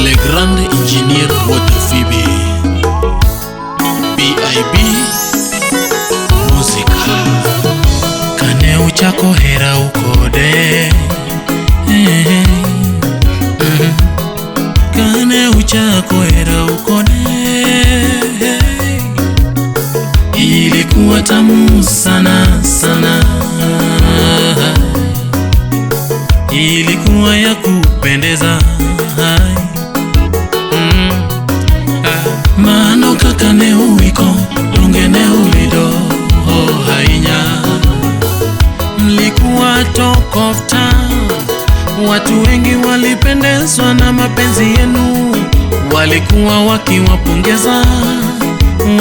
Le Grand Engineer Waterfibi, BIB Muzika. Kane uchako hera ukode, Kane uchako hera ukode, ilikuwa tamu sana sana, ilikuwa ya kupendeza. Mano kaka ne uiko donge ne ulido hainya. Mlikuwa talk of town, watu wengi walipendezwa na mapenzi yenu, walikuwa wakiwapongeza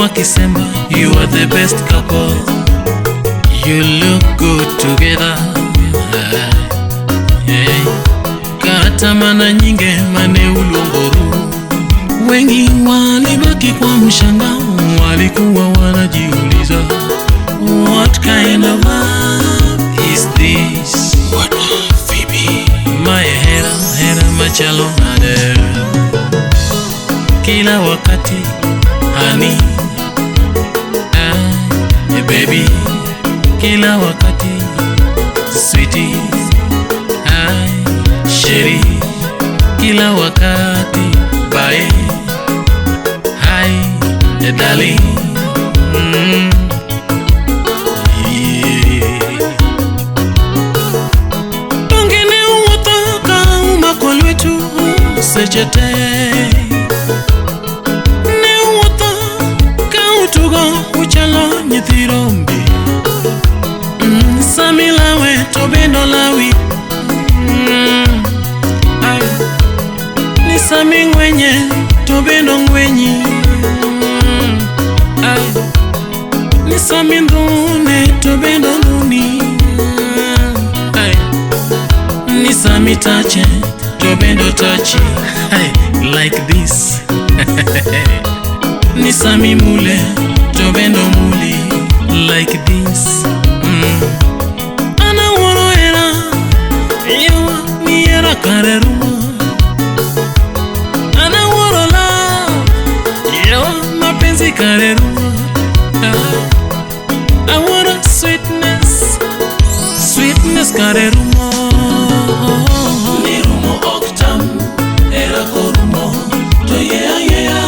wakisema you are the best couple, you look good together. Hey. Kata mana nyinge mane ulongoru, wengi walibaki kwa mshangao, walikuwa wanajiuliza what kind of love is this? What Phoebe? Mae hera hera machalo nade, kila wakati honey, ah, baby, kila wakati sweetie, ah, sheri, kila wakati bye, hi, darling. Yeah. Donge ne uwuotho ka umako lwetu seche te, ne uwuotho ka utugo uchalo nyithi rombe. Sami lawe to bende olawi, ai, ni sami ng'wenye to bende ong'wenyi, ai, ni sami ndhune to bende ondhuni, ai, ni sami tache to bende otachi, ai, like this. Ni sami mule to bende omuli, like this. An awuoro hera, yawa ni hera kare rumo. An awuoro love, yawa mapenzi kare rumo. Awuoro sweetness, sweetness kare rumo. Ni rumo ok tam, hera korumo to yea yea.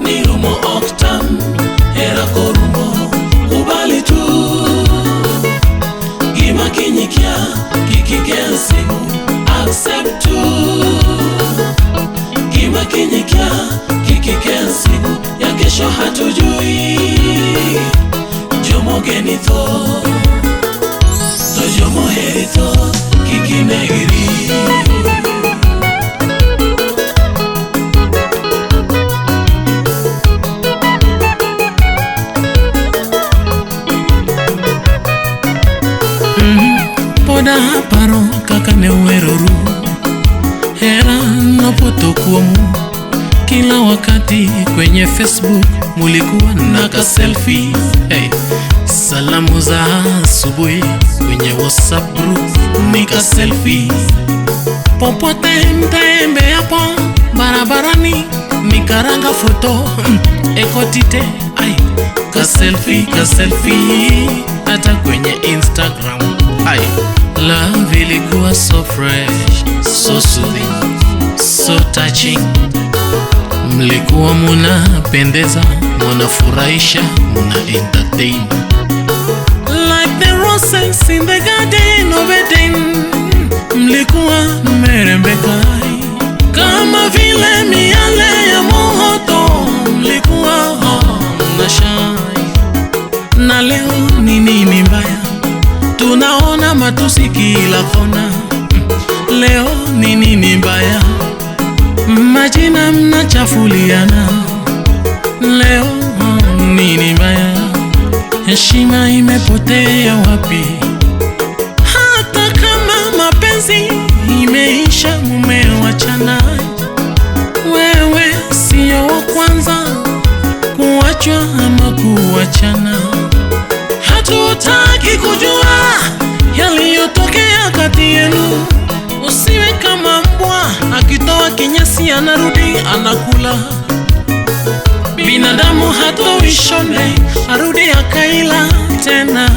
Ni rumo ok tam, hera korumo kubali tu. Gima kiny ikia kik ikel simu, accept tu. Gima kiny ikia kik ikel simu, ya kesho hatujui. Jomogeni tho to jomoheri tho, kik inegri. Pod aparo kaka ne uheroru, hera nopoto kuomu. Kila wakati kwenye Facebook mulikuwa na ka selfie. Hey. Salamu za asubuhi kwenye WhatsApp group ni ka selfie. Popote mtembeapo barabarani ni karanga foto, ekotite ai ka selfie, ka selfie hata kwenye Instagram. Ai, love ilikuwa so fresh, so soothing, so touching. Mlikuwa munapendeza, munafurahisha, muna entertain. Like the roses in the garden of Eden, mlikuwa mmerembeka kama vile miale ya moto, mlikuwa mna shine. Na leo ni nini mbaya? Tunaona matusi kila kona. Leo ni nini mbaya? Majina mnachafuliana. Leo nini mbaya? Heshima imepotea wapi? Hata kama mapenzi imeisha, mumewachana. Wewe sio wa kwanza kuachwa ama kuachana. Hatutaki kujua yaliyotokea kati yenu. Usiwe kama mbwa. Ukitoa kinyesi anarudi anakula. Binadamu hatoishone, arudi akaila tena.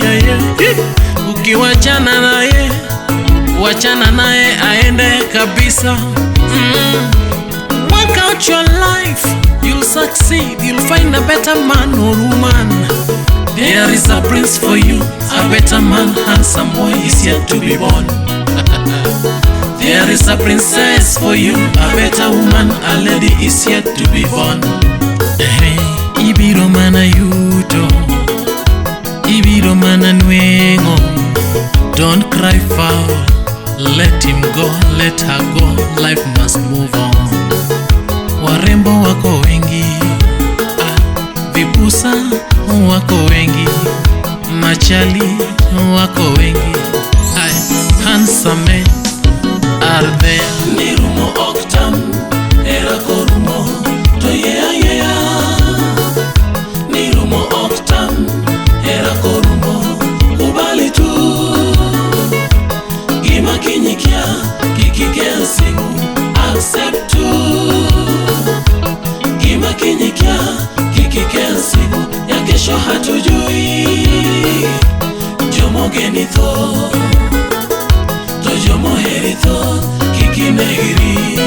Yeah, yeah. Ukiwachana naye, wachana naye aende kabisa. Work out your life, you'll succeed, you'll find a better man or woman. There is a prince for you, a better man, handsome boy is yet to be born. There is a princess for you, a better woman, a lady is yet to be born. Hey, ibiro mana yuto, ibiro mana nweng'o. Don't cry foul, let him go, let her go, life must move on. Warembo wako wengi, vipusa wako wengi, machali wako wengi. Ay, handsome men are there. Ni rumo ok tam, hera korumo, to yea yea. Ni rumo ok tam, hera korumo, kubali tu. Gima kiny ikia, kik ikel sigu, accept tu. Gima kiny ikia, kik ikel sigu, ya kesho hatujui. Jomogeni tho, to jomoheri tho, kik inegri.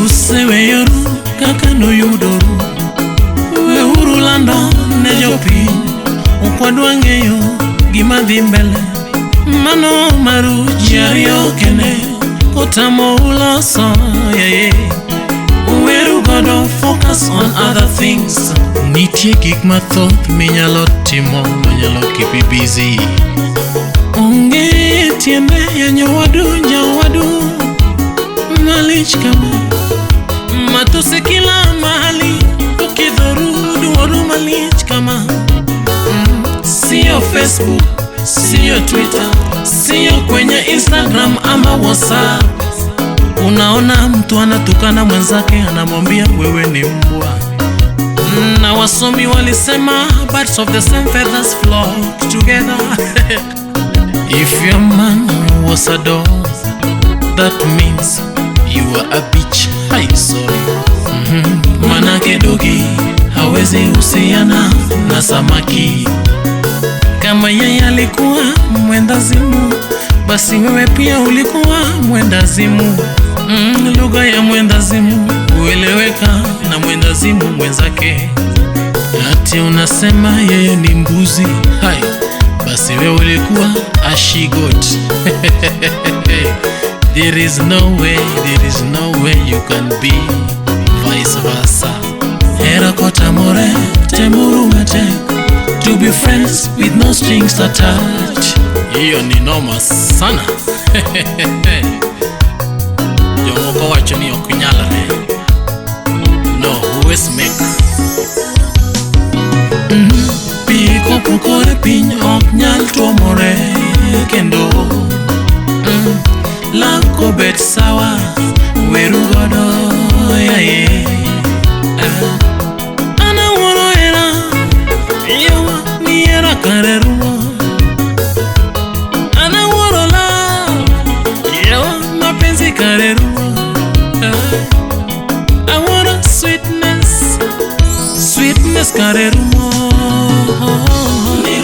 Useweyoru kaka nuyudoru, weuru lando ne jopiny. Ok wadwa ng'eyo gima dhi mbele, mano maru ji ariyo kende. Kotamou loso yeye, weru godo, focus on other things. Nitie gik mathoth minyalo timo manyalo keep you busy. Onge tiende yanyo wadu jawadu malich kama matusi kila mahali, ukidhoru duoru malich kama. Sio Facebook, sio Twitter, sio kwenye Instagram ama WhatsApp. Unaona mtu anatukana mwenzake, anamwambia wewe ni mbwa. Na wasomi walisema birds of the same feathers flock together. If your man was a dog, that means you are a bitch. Hi, sorry. Manake dogi hawezi husiana na samaki. Kama yeye alikuwa mwendazimu, basi wewe pia ulikuwa mwendazimu. Lugha ya mwendazimu hueleweka na mwendazimu mwenzake. Ati unasema yeye ni mbuzi, hai, basi wewe ulikuwa a she-goat. There is no way, there is no way you can be vice versa. Hera kotamore, temuru matek, to be friends with no strings attached. Hiyo ni noma sana. Jomoko wacho ni ok nyalre. No, always make. Pi kopukore piny ok nyal tuomore kendo. Love kobet sawa, weru godo yaye. An awuoro hera, yawa ni hera kare rumo. An awuoro love, yawa mapenzi kare rumo. Awuoro sweetness, sweetness kare rumo. Ni